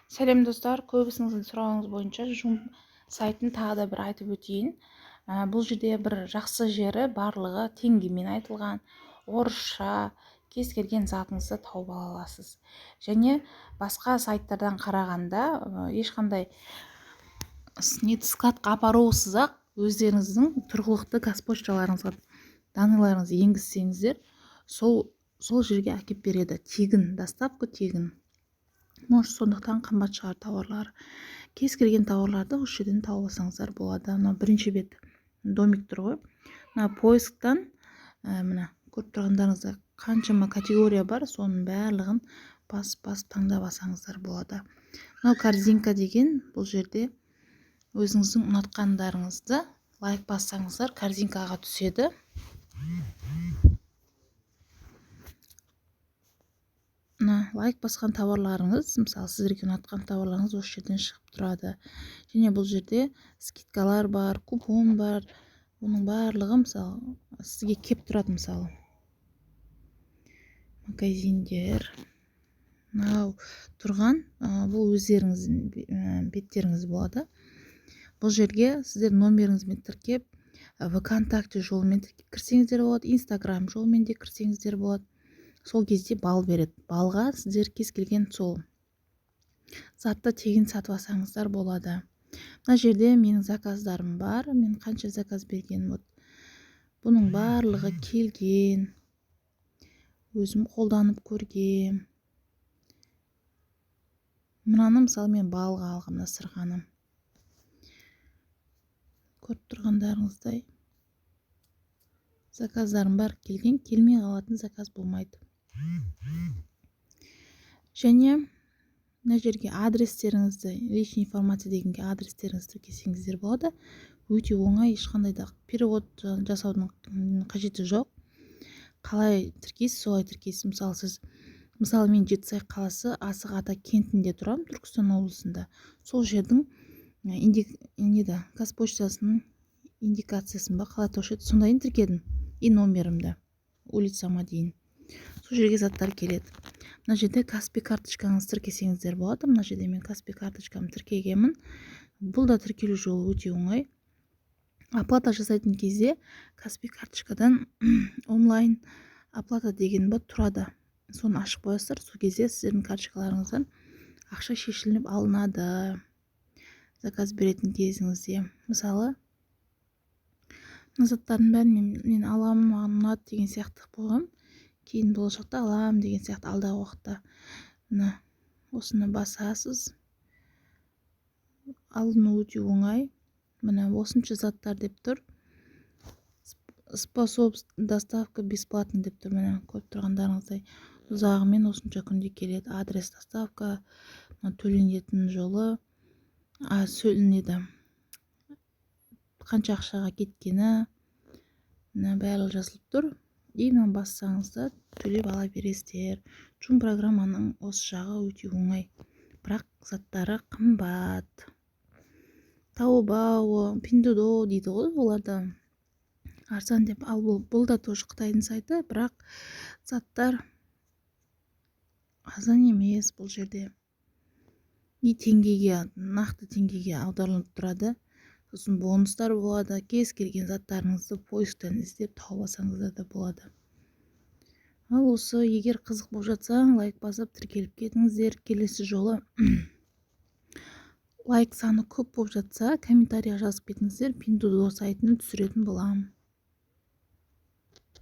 Сәлем, достар! Көбісіңіздің сұрауыңыз бойынша Joom сайтын тағы да бір айтып өтейін. Бұл жерде бір жақсы жері, барлығы теңгемен айтылған, орысша. Кез келген затыңызды тауып ала аласыз. Және басқа сайттардан қарағанда ешқандай не складқа апарусыз ақ өздеріңіздің тұрғылықты қазпочталарыңызға данныйларыңызды енгізсеңіздер, сол жерге әкеліп береді тегін, доставка тегін. Может, сондықтан қымбат шығар тауарлар. Кез келген тауарларды осы жерден тауып алсаңыздар болады. Мынау бірінші бет домик тұр ғой. Мына поисктан мына көріп тұрғандарыңыздай, қаншама категория бар, соның барлығын басып басып таңдап алсаңыздар болады. Мынау корзинка деген, бұл жерде өзіңіздің ұнатқандарыңызды лайк бассаңыздар, корзинкаға түседі. Мына лайк басқан тауарларыңыз, мысалы, сіздерге ұнатқан тауарларыңыз осы жерден шығып тұрады. Және бұл жерде скидкалар бар, купон бар, оның барлығы, мысалы, сізге кеп тұрады. Мысалы, магазиндер мынау тұрған, бұл өздеріңіздің беттеріңіз болады. Бұл жерге сіздер номеріңізбен тіркеп, ВКонтакте жолымен тіркеп кірсеңіздер болады, Инстаграм жолымен де кірсеңіздер болады. Сол кезде балл береді. Балға сіздер кез келген сол затты тегін сатып алсаңыздар болады. Мына жерде менің заказдарым бар, мен қанша заказ бергенім. Вот, бұның барлығы келген, өзім қолданып көргем. Мынаны, мысалы, мен балға алғам, мына сырғаны. Көріп тұрғандарыңыздай, заказдарым бар келген, келмей қалатын заказ болмайды. Және мына жерге адрестеріңізді, личный информация дегенге адрестеріңізді тіркесеңіздер болады. Өте оңай, ешқандай да перевод жасаудың қажеті жоқ. Қалай тіркейсіз, солай тіркейсіз. Мысалы, сіз, мысалы, мен Жетісай қаласы, Асық ата кентінде тұрамын, Түркістан облысында. Сол жердің неді, қазпочтасының индикациясын ба, қалай атаушы еді, сондайын тіркедім и номерімді, улицама дейін. Сол жерге заттар келеді. Мына жерде Каспи карточкаңызды тіркесеңіздер болады. Мына жерде мен Каспи карточкамды тіркегенмін. Бұл да тіркелу жолы өте оңай. Оплата жасайтын кезде Каспи карточкадан онлайн оплата деген бар тұрады, соны ашып қоясыздар. Сол кезде сіздердің карточкаларыңыздан ақша шешіліп алынады заказ беретін кезіңізде. Мысалы, мына заттардың бәрін мен аламын, маған ұнады деген сияқты қойғанмын. Кейін болашақта аламын деген сияқты, алдағы уақытта. Мына осыны басасыз, алыну өте оңай. Міне, осынша заттар деп тұр, способ доставка бесплатный деп тұр. Міне, көріп тұрғандарыңыздай, ұзағымен осынша күнде келеді. Адрес доставка, төленетін жолы, сөйленеді, қанша ақшаға кеткені, мына барлығы жазылып тұр. И мынаны бассаңыз да, төлеп ала бересіздер. Joom программаның осы жағы өте оңай, бірақ заттары қымбат. Таобао, Пиндуодуо дейді ғой, оларда арзан деп. Ал бұл да тоже қытайдың сайты, бірақ заттар арзан емес бұл жерде. И теңгеге, нақты теңгеге аударылып тұрады. Сосын бонустар болады. Кез келген заттарыңызды поисктен іздеп тауып алсаңыздар да болады. Ал осы, егер қызық болып жатса, лайк басып, тіркеліп кетіңіздер. Келесі жолы лайк саны көп болып жатса, комментарийға жазып кетіңіздер, Пиндуодуо сайтын түсіретін боламын.